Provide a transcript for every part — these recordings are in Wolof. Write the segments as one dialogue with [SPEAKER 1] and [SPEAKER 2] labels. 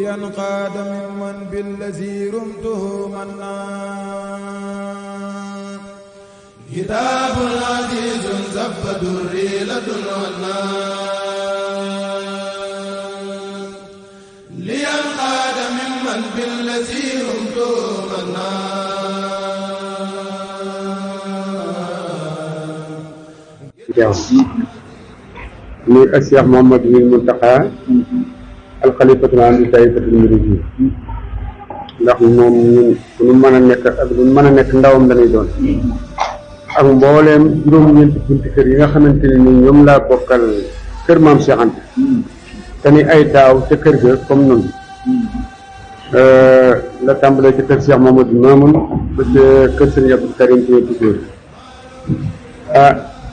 [SPEAKER 1] لينقاد ممن بالذي رمته منا كتاب عزيز زف دري لدنا لينقاد ممن بالذي رمته منا
[SPEAKER 2] muy Cheikh Mouhamadou Mountakha alxalifatul aam li taifatul muridiyya ndax moom ñun lu mën a nekk ak lu mën a nekk ndawam lañuy doon ak mbooleem juróom-ñeenti bunti kër yi nga xamante ne ni ñoom laa bokkal kër maam Cheikh Anta te ni ay daaw ca kër ga comme noonu la tàmbalee ci kër Cheikh Mouhamadou Mamoun ba ca kër Serigne Abdou Karim Touré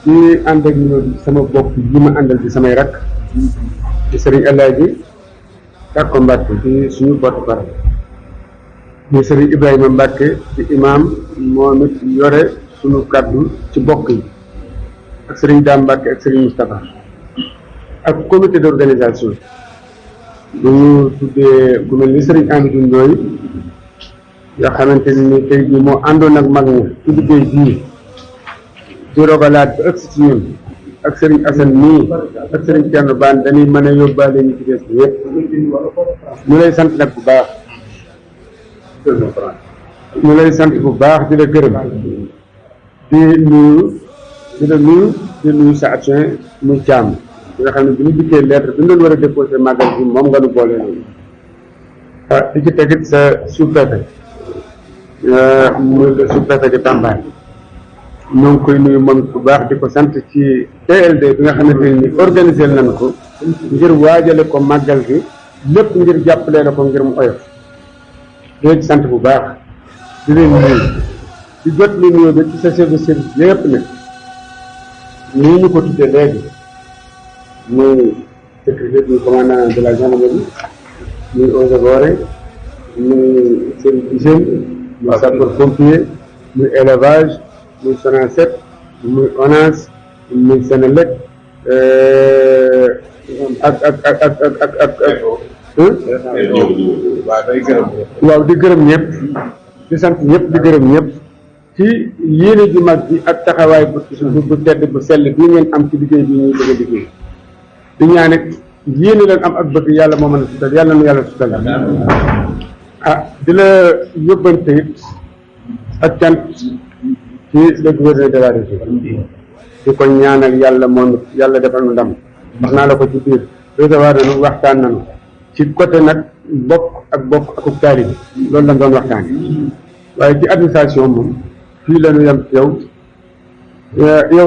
[SPEAKER 2] di ànd ak sama bopp yi ma àndal ci samay rakk ci Serigne Alaaji Takko Mbàkke ci suñu porte-parole di Serigne Ibrahima Mbàkke ci imam moom it yore suñu kàddu ci bokk yi ak Serigne Dame Mbàkke ak Serigne Moustapha ak comité d'organisation bu ñu tuddee ku mel ni Serigne Amidou Ndoye yoo xamante ni tey jii moo àndoon ak mag ñi ci liggéey bii di rogalaat ba ëgsi ci ñun ak Serigne Assane nii ak Serigne Thierno Bane dañuy mën a yóbbaale ñu ci des bi yëpp ñu lay sant nag bu baax ñu lay sant bu baax di la gërëm di nuyu sa action muy Thiam bi nga xam ne bi ñu dikkee lettre bi ñu doon war a déposé màggal bi moom nga nu boole noonu di ci tegit sa sous-préfet muy le sous-préfet de Tamba ñoo ngi koy nuyu moom bu baax di ko sant ci TLD bi nga xamante ni organisé nañ ko ngir waajale ko màggal gi lépp ngir jàppale la ko ngir mu oyof di leen sant bu baax di leen nuyu di jot li nuyu bi ci sa chef de service yëpp nag nii ñu ko tuddee léegi muy sécurité du commandant de la gendarmerie muy eaux et forêts muy service d'hygiène muy sapeur pompier muy élevage muy Sonacet muy ONAS muy Senelec waaw di gërëm ñëpp di sant ñëpp di gërëm ñëpp ci yéene ju mag bi ak taxawaay bu tedd bu sell bii ngeen am ci liggéey bi ñuy bëgg a liggéey di ñaan it yéene leen am ak bëgg yàlla moo mën a sutal yàlla nu yàlla sutal di la yóbbante it ak cant ci le gouverneur de la région di ko ñaanal yàlla moom yàlla defal nu ndam wax naa la ko ci biir recevoir nañu waxtaan nañu ci côté nag bokk ak taalibe bi loolu lañ doon waxtaan waaye ci administration moom fii la ñu yem ci yow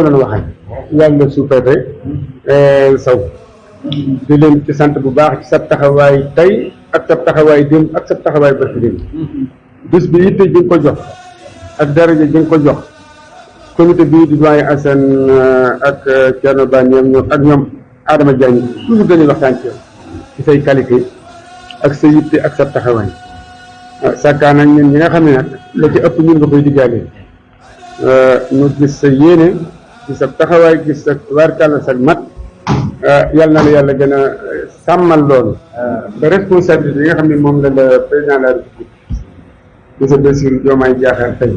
[SPEAKER 2] la ñu waxal yàlla sous-préfet Sow di leen ci sant bu baax ci sa taxawaay tey ak sa taxawaay démb ak sa taxawaay bërki démb bis bi yitte ji nga ko jox ak daraja ji nga ko jox comité bii di doyen Assane ak Thierno Bane ñoom ak ñoom Adama Diagne toujours dañuy waxtaan ci yow ci say qualité ak sa yitte ak sa taxawaay sakkaan nag ñun ñi nga xam ne nag la ci ëpp ñun nga koy diggaale ñu gis sa yéene gis sa taxawaay gis sa warkàlla sa mat yàlla na la yàlla gën a sàmmal loolu ba responsabilité yi nga xam ne moom la le président de la République monsieur Bassirou Diomaye Diakhar tey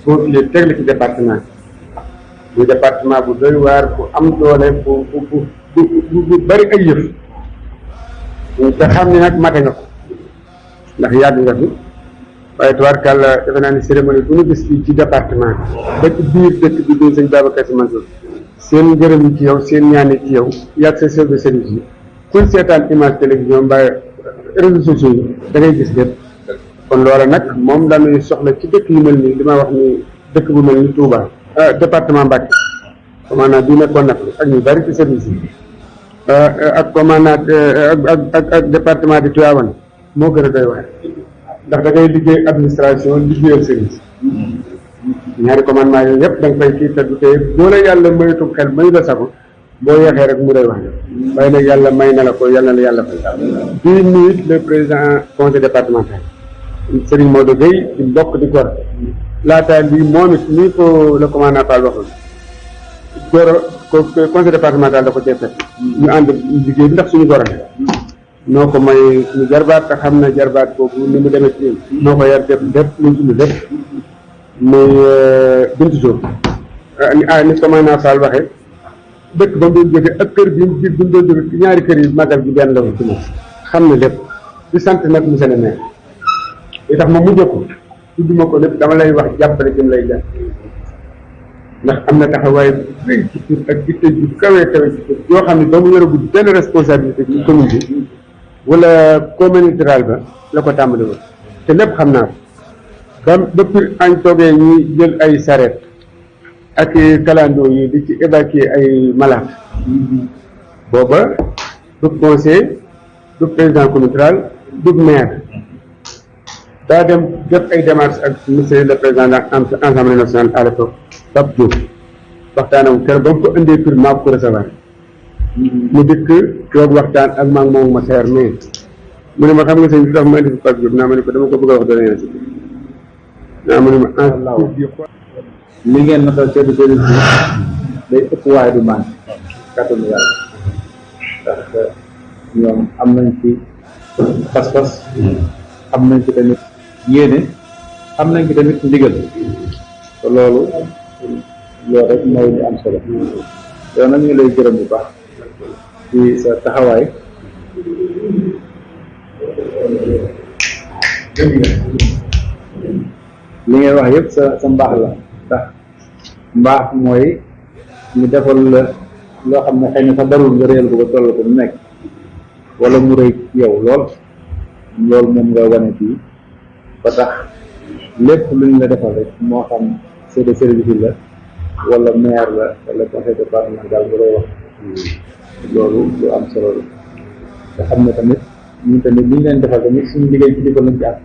[SPEAKER 2] boo filee tegle ci département bu département bu doy waar bu am doole bu bari ay yëf te xam ne nag mate nga ko ndax yàgg nga fi waaye tubaarkàlla defe naa ni cérémonie bu ñu gis fii ci département bi ba ci biir dëkk bi di sëñ Babacar Sy Mansour seen ngërëm yi ci yow seen ñaan yi ci yow yàgg sa chef de service yi kuñ seetaan image télévision mbaa réseaux sociaux yi da ngay gis lépp kon loola nag moom la ñuy soxla ci dëkk yu mel nii li ma wax ni dëkk bu mel ni Touba département Mbacké commandant bii nekkoon na ak ñu bari ci service yi ak commandant ak département de Tivaouane moo gën a doy wax ndax da ngay liggéey administration liggéeyal service ñaari commandement yooyu yëpp da nga koy kii te du tey boo la yàlla maytu xel mayu la sago boo yeexee rek mu doy wax waaye nag yàlla may na la ko yàlla na la yàlla fay bii nuyu le président conseil départemental Serigne Modou Gueye di mbokk di gor laataa lii moom it nii ko le commandant Fall waxoon goro ko conseil départemental da ko cee fekk ñu ànd liggéey bi ndax suñu goro la noo ko may ñu jarbaat te xam na jarbaat boobu ni mu demee ci ñun noo ko yar def lépp luñ indi lépp muy Bintu Diop ni ko may naa Fall waxee dëkk ba mu doon jóge ak kër bi bi mu doon jóge ñaari kër yi màggal gi benn la ko ci moom xam na lépp di sant nag monsieur le maire li tax ma mujj ko tudduma ko lépp dama lay wax jàppale jëm lay jàpp ndax am na taxawaay bu rëy ci tur ak itte ju kawe kawe ci tur yoo xam ne doo mu yoragul benn responsabilité ci commune bi wala communauté rurale ba la ko tàmbali woon te lépp xam naa ko ba pur añ toogee ñuy jël ay sareet ak kalandoo yi di ci évacuer ay malade booba du conseil du président communauté rurale du maire daa dem def ay démarches ak monsieur le président de l'Assemblée nationale à l'époque Pape Diop waxtaanam kër ba mu ko indee pour maa ko recevoir mu dikk toog waxtaan ak maa ngi moom ma seer mais mu ne ma xam nga sëñ bi tax ma indi fi Pape Diop naa ma ne ko dama ko bëgg a wax doléance si naa ma ne ma
[SPEAKER 3] li ngeen natal seetu service bi day ëpp waaye du manqué kàttanu yàlla ndax ñoom am nañ ci pas-pas am nañ ci tamit yéene am nañ ci tamit ndigal te loolu rek mooy li am solo yow nag ñu lay gërëm bu baax ci sa taxawaay li ngay wax yëpp sa mbaax la ndax mbaax mooy ñu defal la loo xam ne xëy na sax darul nga réel ko ba toll ko mu nekk wala mu rëy yow loolu moom nga wane fii ba tax lépp lu ñu la defal rek moo xam chef de service la wala maire la wala conseil départemental nga koy wax loolu lu am solo la nga xam ne tamit ñun tamit li ñu leen defal tamit suñu liggéey ci dimbal lañ ci am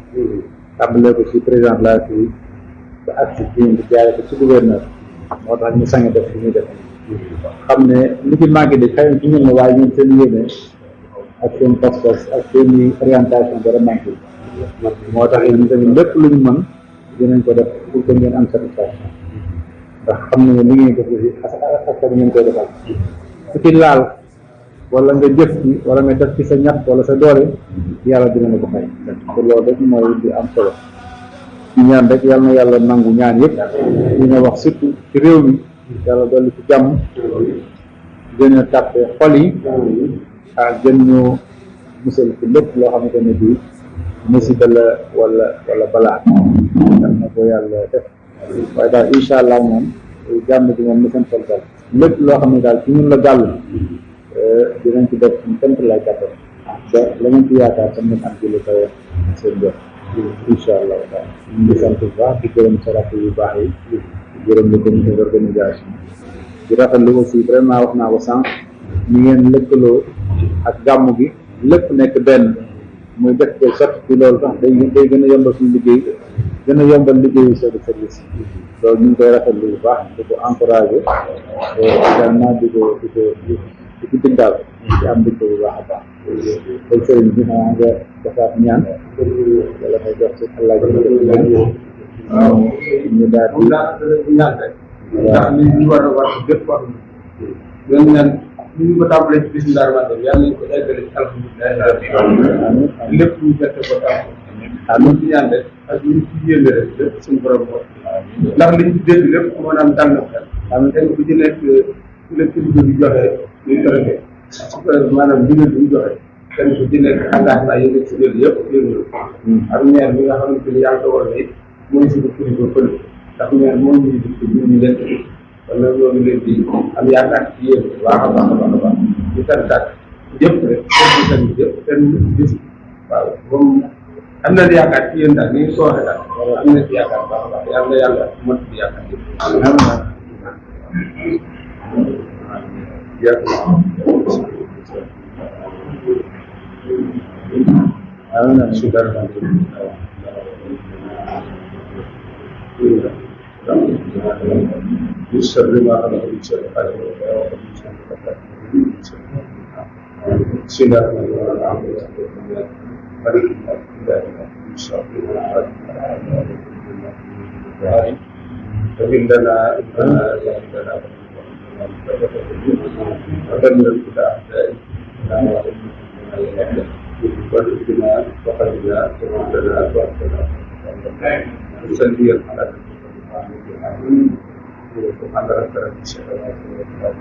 [SPEAKER 3] tàmbalee ko ci président de la République ba ak ci kii bi jaare ko ci gouverneur moo tax ñu sañ def li ñuy def xam ne li ci manqué de xëy na ci ñun la waaye ñun seen yéene ak seen pas-pas ak seen orientation dara manqué moo tax ñu tamit lépp lu ñu mën dinañ ko def pour que ngeen am satisfaction ndax xam ne li ngeen def aussi askan ngeen koy defal ku ci laal wala nga jëf ci wala nga def ci sa ñax wala sa doole yàlla dina la ko fay te loolu rek mooy di am solo ci ñaan rek yàlla na yàlla nangu ñaan yëpp li nga wax surtout ci réew mi yàlla dolli ci jàmm gën a tàppe xol yi ak gën ñu musal ci lépp loo xamante ne bii musiba la wala balaa yal na ko yàlla def waaye daal incha allah moom jàmm ji moom na seen xol dal lépp loo xam ne daal ci ñun la gàll dinañ ci def suñ sant lay kàttan ba la ngeen ci yaakaar tam nañ am ci lu kawe seen bopp incha allah taala ñu ngi sant bu baax di gërëm sa rakk yu baax yi di gërëm le comité d'organisation di rafetlu aussi vraiment wax naa ko sànq ñu ngeen lëkkaloo ak gàmmu gi lépp nekk benn muy def ko sot ci loolu sax day gën a yombal suñu liggéey gën a yombal liggéeyu chef de service loolu ñu ngi koy rafetlu bu baax di ko encouragé également di ko bindaal di am mbégte bu baax a baax day sëriñ bi xanaa nga defaat ñaan wala may jox si allah waaw ñu daal di
[SPEAKER 2] ñaan rek ndax li ñu war a wax lépp wax ñu ñaan ñu ngi ko tàmbalee ci bismillah rahmaan rahim yàlla nañu ko eggale ci alhamdulilah lépp ñu fekk ko tàmm amiin ci ñaan rek ak ñu ci yéene rek lépp suñu borom ko ndax liñ ci dégg lépp maanaam dal na xel amiin kenn ku ci nekk ku nekk kilifa bi joxe ñu traité maanaam ndigal bi ñu joxe kenn ku ci nekk engagement yi nekk si jël yëpp yëngu ak maire bi nga xamante ni yàlla dogal na it mooy suñu kilifa fële ndax maire moo ñu ñu leen kon nag ñoo ngi leen di am yaakaar ci yéen bu baax a baax a baax a baax di santaat yëpp rek tamit yëpp kenn gis waaw moom am na yaakaar ci yéen daal ni ngi sooxe daal am na ci yaakaar baax a baax yàlla yàlla mot di yaakaar
[SPEAKER 1] بشر ما خلق من شر خلق ومن شر غاسق بسم الله الرحمن الرحيم من شر فإن لنا إننا جاهدنا وذل الهدى أعدائي واهدنا وخيرنا وردنا واهدنا سلبيا على سبحان ربك رب العزة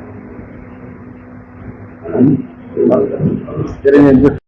[SPEAKER 3] jërë ngeen jëf